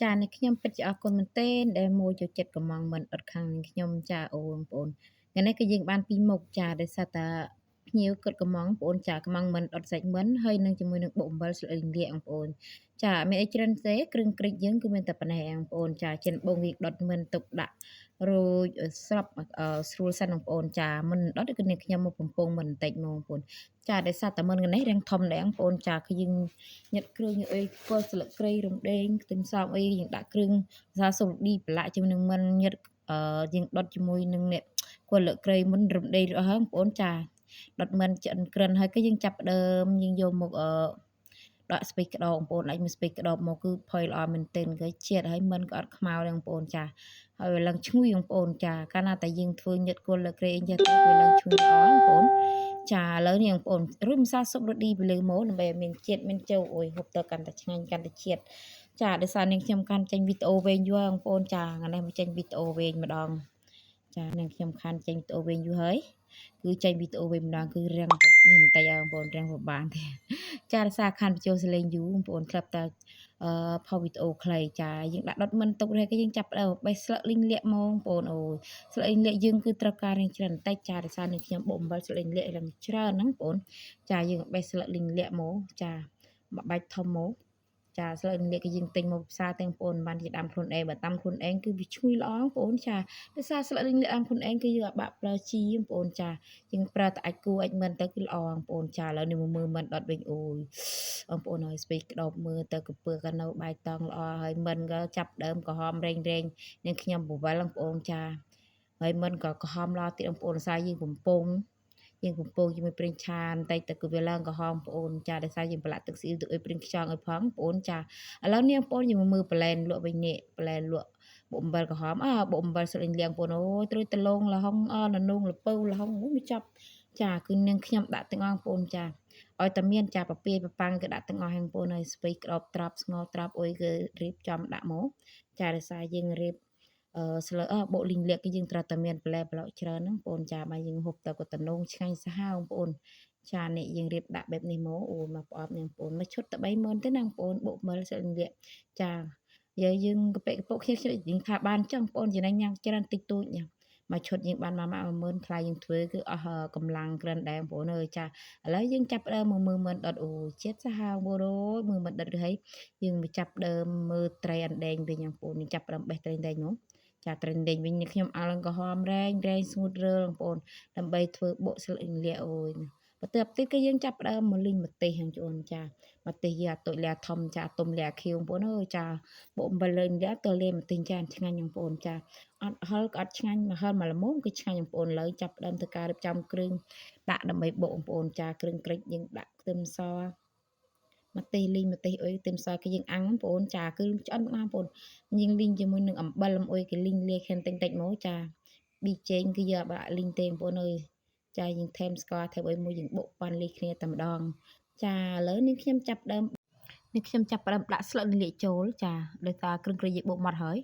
ចានេះខ្ញុំពិតជាអរគុណមែនទែនដែលមួយចូលចិត្តកំងមិនអត់ខាងនឹងខ្ញុំចាអូបងប្អូនថ្ងៃនេះគឺយើងបានពីរមុខចាដោយសារតាភ្ញៀវគិតកំងបងប្អូនចាកំងមិនអត់សាច់មិនហើយនឹងជាមួយនឹងបុកអំបិលស្លឹកលាកបងប្អូនចាមានអីច្រើនទេគ្រឿងក្រិចយើងគឺមានតែប៉ុណ្ណេះបងប្អូនចាចិនបងវាដុតមិនទុកដាក់រួចស្រាប់ស្រួលសិនបងប្អូនចាមិនដុតគឺនេះខ្ញុំមកបំពងមិនបន្តិចមកបងប្អូនចាដោយសារតែមិនកនេះរាងធំដែរបងប្អូនចាគឺយើងញិតគ្រឿងអីគល់ស្លឹកគ្រៃរំដេងខ្ទឹមសអីយើងដាក់គ្រឿងភាសាសូឌីប្រឡាក់ជាមួយនឹងមិនញិតអឺយើងដុតជាមួយនឹងអ្នកគល់លឹកគ្រៃមិនរំដេងអស់ហើយបងប្អូនចាដុតមិនឆ្អិនក្រិនហើយគឺយើងចាប់ដើមយើងយកមកអឺដាក់ស្ពៃក្តោបបងប្អូនអាចមកស្ពៃក្តោបមកគឺផុយល្អមែនទែនគឺជាតិហើយមិនក៏អត់ខ្មៅដែរបងប្អូនចាហើយវាឡើងឈ្ងុយបងប្អូនចាកាលណាតែយើងធ្វើញិតគល់លើក្រេអីចេះទៅវាឡើងឈ្ងុយល្អបងប្អូនចាឥឡូវនេះបងប្អូនរួចម្សៅស៊ុបរឌីពីលើមកដើម្បីឲ្យមានជាតិមានចូលអូយហូបទៅកាន់តែឆ្ងាញ់កាន់តែជាតិចាដោយសារនាងខ្ញុំកាន់ចេញវីដេអូវែងយូរបងប្អូនចាថ្ងៃនេះមកចេញវីដេអូវែងម្ដងចានាងខ្ញុំខានចេញវីដេអូវែងយូរហើយគឺចេញវីដេអូវិញម្ដងគឺរាំងនេះបន្តិចបងប្អូនរាំងពិបាកទេចារសារខានបញ្ចូលសលេងយូរបងប្អូនធ្លាប់តែអឺផុសវីដេអូខ្លីចាយើងដាក់ដុតមិនទុករហគេយើងចាប់ដើមបេះស្លឹកលីងលាក់មកបងប្អូនអូយស្លឹកលីងលាក់យើងគឺត្រូវការរៀងច្រើនបន្តិចចារសារនេះខ្ញុំបុកអំបិលស្លឹកលីងលាក់រៀងច្រើនហ្នឹងបងប្អូនចាយើងបេះស្លឹកលីងលាក់មកចាមួយបាច់ធំមកចាស្លឹកលាកគឺយើងទិញមកផ្សារទាំងបងប្អូនបានជាដាំខ្លួនឯងបើដាំខ្លួនឯងគឺវាឈ្ងុយល្អបងប្អូនចាដោយសារស្លឹកលីងលាកដាំខ្លួនឯងគឺយើងអត់បាក់ប្រើជីបងប្អូនចាយើងប្រើតែអាចគូអាចមិនទៅគឺល្អបងប្អូនចាឥឡូវនេះមើលមិនដុតវិញអូយបងប្អូនហើយស្ពៃក្តោបមើលទៅកពើក៏នៅបាយតង់ល្អហើយមិនក៏ចាប់ដើមក្រហមរែងរែងនឹងខ្ញុំបវលបងប្អូនចាហើយមិនក៏ក្រហមល្អទៀតបងប្អូនសារយើងកំពងយើងកំពងជាមួយប្រេងឆាបន្តិចទៅគឺវាឡើងក្រហមបងប្អូនចាដោយសារយើងប្រឡាក់ទឹកស៊ីអ៊ីវទឹកអុយប្រេងខ្យងឲ្យផងបងប្អូនចាឥឡូវនេះបងប្អូនយើងមកមើលប្លែនលក់វិញនេះប្លែនលក់បុកអំបិលក្រហមអើបុកអំបិលស្លឹកលៀងបងប្អូនអូយត្រួយតលងលហុងអលនងលពៅលហុងមិនចាប់ចាគឺនាងខ្ញុំដាក់ទាំងអស់បងប្អូនចាឲ្យតែមានចាពពាយពប៉ាំងគឺដាក់ទាំងអស់ហ្នឹងបងប្អូនហើយស្ពៃក្តោបត្រាប់ស្ងោត្រាប់អុយគឺរៀបចំដាក់មកចារសារយើងរៀបអឺស្លឹកអើបុកលីងលាកគឺយើងត្រូវតែមានប្លែប្លោកច្រើនហ្នឹងបងប្អូនចាបើយើងហូបទៅក៏តំណងឆ្ងាញ់សាហាវបងប្អូនចានេះយើងរៀបដាក់បែបនេះមកអូមកប្រអប់នេះបងប្អូនមកឈុតតែ30000ទេណាបងប្អូនបុកមើលស្លឹកលាកចាយើយើងកប៉ិកពកគ្នាយើងថាបានចឹងបងប្អូនចំណេញញ៉ាំច្រើនតិចតួចញ៉ាំមកឈុតយើងបានមក10000ថ្លៃយើងធ្វើគឺអស់កម្លាំងក្រិនដែរបងប្អូនអើយចាឥឡូវយើងចាប់ដើមមកមើលមិនដុតអូជាតិសាហាវបងប្អូនមើលមិនដុតឬហើយយើងមកចាប់ដើមមើលត្រីអណ្ដែងវិញបងប្អូនយើងចាប់ដើមបេះត្រីអណ្ដែងមកចាត្រីអណ្ដែងវិញខ្ញុំអាល់ក្រហមរែងរែងស្ងួតរើបងប្អូនដើម្បីធ្វើបុកស្លឹកលាកអូយបន្ទាប់ទៀតគឺយើងចាប់ដើមមកលីងម្ទេសហ្នឹងបងចាម្ទេសយើងអាតុចលាធំចាទុំលាខៀវបងប្អូនអើយចាបុកអំបិលលេងលាទៅលាម្ទេសចាឆ្ងាញ់បងប្អូនចាអត់ហឹលក៏អត់ឆ្ងាញ់មកហឹលមកល្មមគឺឆ្ងាញ់បងប្អូនលើចាប់ដើមធ្វើការរៀបចំគ្រឿងដាក់ដើម្បីបុកបងប្អូនចាគ្រឿងក្រិចយើងដាក់ខ្ទឹមសម្ទេសលីងម្ទេសអុយខ្ទឹមសគេយើងអាំងបងប្អូនចាគឺឆ្អិនបងប្អូនយើងលីងជាមួយនឹងអំបិលអំអុយគេលីងលាយគ្នាតិចតិចមកចាប៊ីចេងគឺយើងអត់ដាក់លីងទេបងប្អូនអើយចាយើងថែមស្ករថែមអីមួយយើងបុកប៉ាន់លីគ្នាតែម្ដងចាឥឡូវនេះខ្ញុំចាប់ដើមនេះខ្ញុំចាប់ផ្ដើមដាក់ស្លឹកលាកចូលចាដោយសារគ្រឿងក្រេយើងបុកម៉ត់ហើយ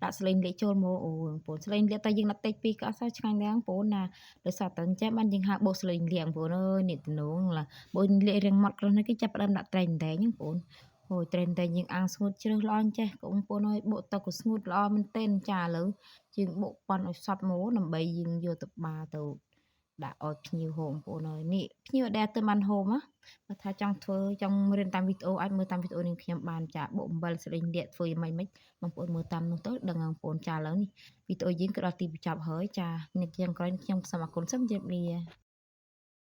ដាក់ស្លេងលាកចូលមកអូបងប្អូនស្លេងលាកតែយើងដាក់តិចពីក៏អត់សូវឆ្ងាញ់ដែរបងប្អូនណាដោយសារតែអញ្ចឹងបានយើងហៅបុកស្លេងលាកបងប្អូនអើយនេះទំនងឡាបុកលាករៀងម៉ត់គ្រាន់តែគេចាប់ផ្ដើមដាក់ត្រីដែងបងប្អូនអូយត្រីតែយើងអាំងស្ងួតជ្រើសល្អអញ្ចេះបងប្អូនអើយបុកទៅក៏ស្ងួតល្អមែនទែនចាឥឡូវយើងបុកប៉ាន់ឲ្យសព្វមកដើម្បីយើងយកទៅបាទៅដាក់ឲ្យភ្ញៀវហូបបងប្អូនអើយនេះភ្ញៀវដែលទៅបានហូបណាបើថាចង់ធ្វើចង់រៀនតាមវីដេអូអាចមើលតាមវីដេអូនេះខ្ញុំបានចាបុកអំបិលស្លេងលាកធ្វើយ៉ាងម៉េចម៉េចបងប្អូនមើលតាមនោះទៅដឹងបងប្អូនចាឥឡូវនេះវីដេអូយើងក៏ដល់ទីបញ្ចប់ហើយចានេះយ៉ាងក្រោយខ្ញុំសូមអរគុណសូមជម្រាបលា។